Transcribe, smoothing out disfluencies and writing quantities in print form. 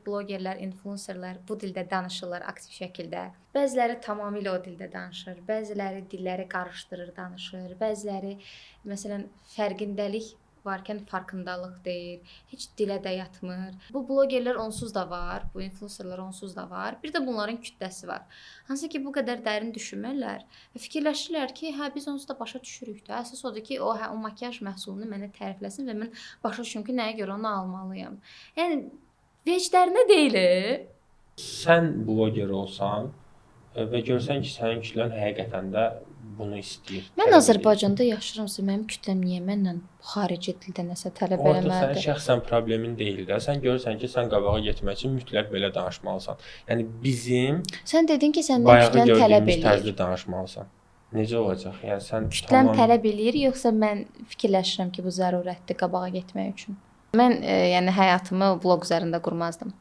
Blogerlər, influencerlar bu dildə danışırlar aktiv şəkildə. Bəziləri tamamilə o dildə danışır, bəziləri dilləri qarışdırır, danışır. Bəziləri, məsələn, fərqindəlik varkən farkındalıq deyir. Heç dilə də yatmır. Bu blogerlər onsuz da var, bu influencerlar onsuz da var. Bir də bunların kütləsi var. Hansı ki, bu qədər dərin düşünmürlər və fikirləşirlər ki, hə, biz onsuz da başa düşürük də. Əsas odur ki, o, hə, o makiyaj məhsulunu mənə tərifləsin və mən başa düşüm ki, nəyə görə onu almalıyam. Yəni veclərinə deyil. Sən bloger olsan və görsən ki, sənin kütlən həqiqətən də bunu istəyir. Mən tələb eləyir. Azərbaycanda yaşayıramsa, mənim kütləm niyə məndən xarici dildə nəsə tələb O artıq sənin eləməlidir? şəxsən problemin deyil də. Sən görürsən ki, sən qabağa getmək üçün mütləq belə danışmalısan. Yəni bizim Sən dedin ki, səndən bayağı kütlən tələb gördüyümüz eləyir. tərzdə danışmalısan. Necə olacaq? Yəni sən Kütləm tamam tələb eləyir, yoxsa mən fikirləşirəm ki, bu zərurətdir qabağa getmək üçün? Mən yəni həyatımı vloq üzərində qurmazdım.